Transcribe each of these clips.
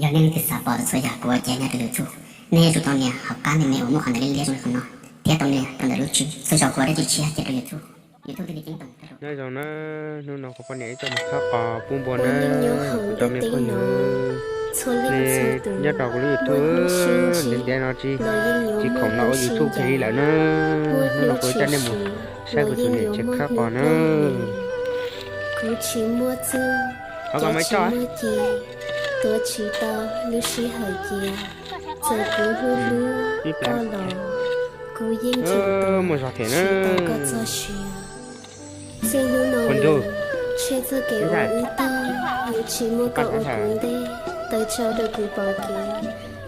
Yog nej leej twg xav pom txhua yam kuv ua ke nyob rau YouTube, nej yuav tsum tau nias hauv qab me me uas muaj qhov ntawv liab liab zoo li qhov no, thiab tau nias rau ntawm lub tswb txhua zaus kuv ua dab tsi tshiab ces rau YouTube, YouTube thiaj li ceeb toom. Nyob zoo na, hnub no kuv poj niam wb tuaj mus khawb qos pub npua na, kuv cov me phooj ywg. Nyob rau kuv lub YouTube ntev ntev no tsis, tsis khoom no ua YouTube kiag li lawm na. Hnub no kuv coj nej mus saib kuv tus niam tsev khawb qos na. Kuv tsis muaj txuj, qhov ko mas ib tsob, tuav tsis tau lub sij hawm cia. Txawm kuv hlub hlub koj los, kuv yeej muaj zog thiab na. Txij hnub no mus, tshem txoj kev ua wb tag, yuav tsis muaj koj ua kuv ntej, tawm tsam rau kuv pom kev,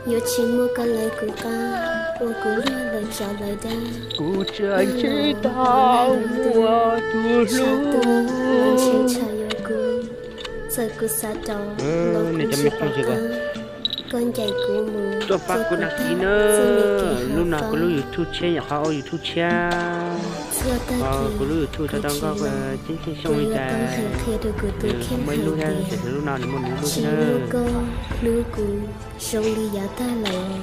yuav tsis muaj koj lawv kuv qab, ua kuv luag lawv tsov lawv dag. Kuv tseem tsis tau muaj tus hlub, ntshe tshaj yuav kuv, txawm kuv xav rau los kuv tsis pom qab. Koj ncaim kuv mus, tuaj pab kuv đăng ký na. Lub no kuv lub YouTube tshiab, nyuam qhuav ua YouTube tshiab. Kuv lub YouTube tau tau nkauj ceeb tsheej xyooj li cas, nws muaj ib lub thiab, tiam sis lub no nws muaj nws lub thiab na. Koj hlub kuv zoo li yav tag lawm.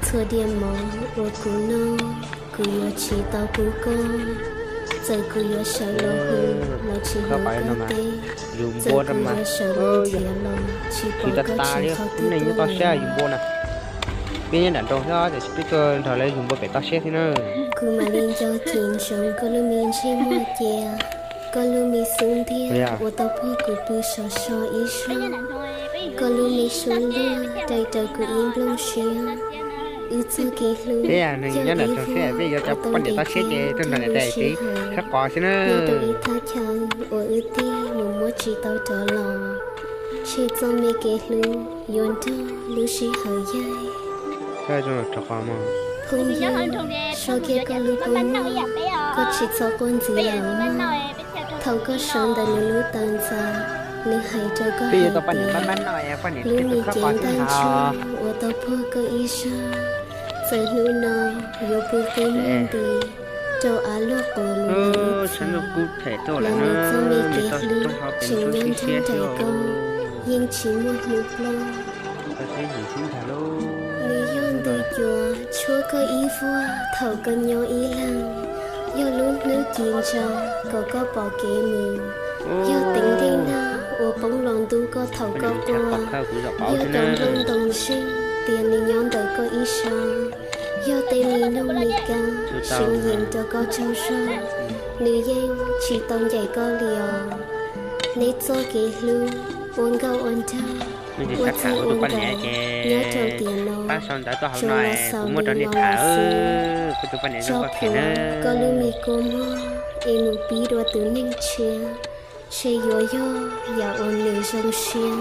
Txhua diav mov uas kuv noj, kuv yuav tsis tau pub koj. Txawm kuv yuav sawv los hu los tsis hnov koj teb, txawm kuv yuav sawv los nrhiav los tsis pom koj tshev qhov twg tuaj li. Peb nyob nram nroog thiab tiam sis peb tuaj nrog lawv yug npua pem toj siab thiab na. Kuv mam li nco cim ntsoov koj lub me ntsej muag cia, koj lub me xub ntiag uas tau puag kuv pw sov so ib zaug, koj lub me suab luag dai rau kuv ib nplooj siab. Wb txoj kev hlub yog ib vuag uas tau ntev tau siab ces tuaj nrog niam tais txiv khawb qos xwb na. Nyob rau ib thaj chaw uas wb tig mus muab tsis tau rov los, tshem txoj me kev hlub yuav nrog lub sij hawm yaig. Phooj ywg, so kiag koj lub kua muag, koj tsis txhob quaj ntxiv lawm mog. Thaum koj sawv ntawm nws lub taw ntxas, nws hais rau koj hais tias, lub me cev ntaj ntsug uas tau puag koj ib zaug, txawm hnub no yuav pw qi muag nti rau av luaj quas mus lawm ib txhis, los nws txoj me kev hlub tseem nyob nrog nraim koj, yeej tsis muaj hnub ploj. Nws yog ntws cua tshuab koj ib vuag thaum koj nyob ib leeg, yog lub hnub ci ntsa kom koj pom kev mus, yog teev ntiag nag uas poob los ntub koj thaum koj quaj, yog cov nplooj ntoo zeeg tias nws nyob ntawm koj ib sab, yog tej me nuj me kaab seev yees rau koj tsaug zog, nws yeej tsis tau ncaim koj li os. Neb txoj kev hlub ua nkauj ua nraug, ua txij ua nkawm nyob rau tiam no, tsuas los xaus nws los lawm xwb. Tso plhuav koj lub me kua muag es mus pib dua tus neeg tshiab, ntshe yuav yog yam uas nws zoo siab.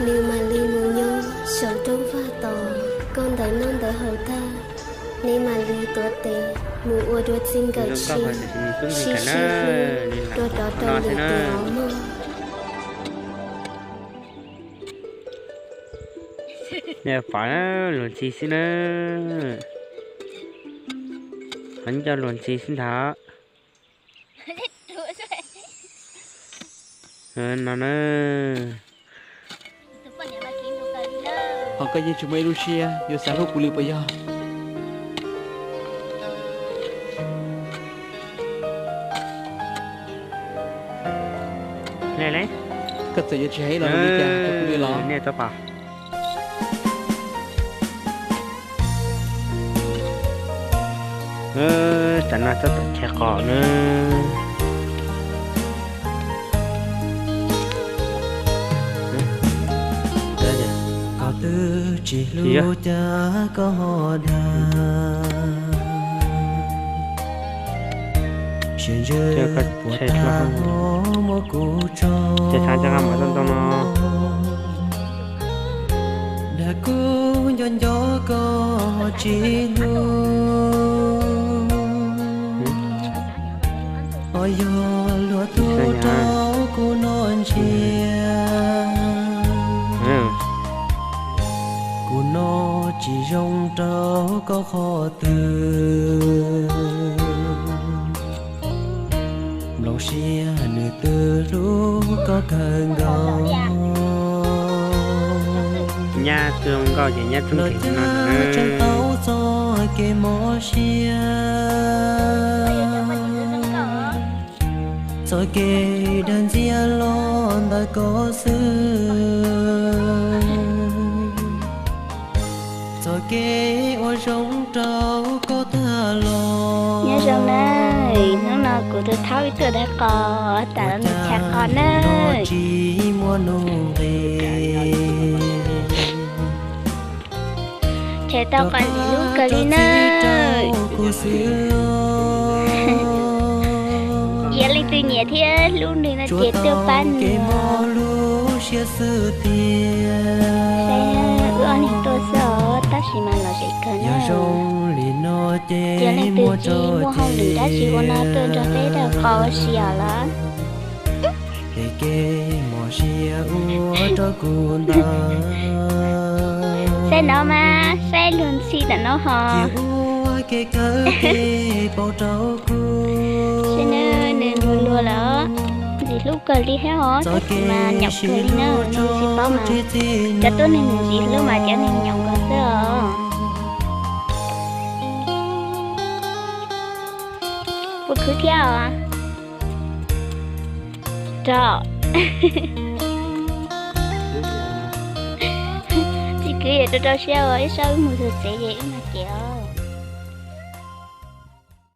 Nws mam li mus nyob saum roob vaj tos koj ntawm noj ntawm haus tag, neb mam li tuav tes mus ua dua txij nkawm tshiab, sib sib hlub dua rov rau lwm tiam os mog. Pom luag ntxhi xwb na, qhov ncauj luag ntxhi xwb ntag. No na. Ho koj yeej tsis muaj ib lub siab yuav xav hlub kuv li puas yog? Koj txawm yuav tsis hais los li cas rau kuv li los? Tam no txhob tawm chais qos na. Koj twb tsis hlub cas koj ho dag, sawv ntsug puas tag ho muab kuv tso. Dag kuv nco nco koj tsis hlub, ho yog luag tub rau kuv noj ntsiag. Kuv noj tsis zoo rau koj qhov twg, nplooj siab nws twb hlub koj kawg nkaus. Nyab txoj nkauj ces nyab txoj kev no tseem tau txoj kev mob siab, txoj kev dag ntxias los ntawm koj xwb, txoj kev ua zoo rau koj tag los. Nyob zoo na, hnub no kuv tus thaub wb tuaj dai qos, tam los nws chav qos na. Tsis muaj nuj nqis, chav tau qos ntxim hlub kawg li na. Yog leej twg nyiam thiab hlub nws no ces tuaj pab nws. Saib wb ob leeg tuaj xwb os, tab sis mas lom zem kawg na. Yog leej twg tsis muaj hauj lwm dab tsi ua no tuaj nrog peb dai qos ua si os los. Saib no mas saib luag ntxhi tam no ho. Saib nws, nws luag luag lawm, ntxim hlub kawg li thiab os, tab sis mas nyaum kawg li na, nej tsis paub mas cov tuab neeg ntxim hlub mas cov neeg nyaum nkaus xwb os. Puas khwv thiab os? Rau, tsis khwv es rau rau siab ua ib sab wb mus txog tsev ces wb mam cem os.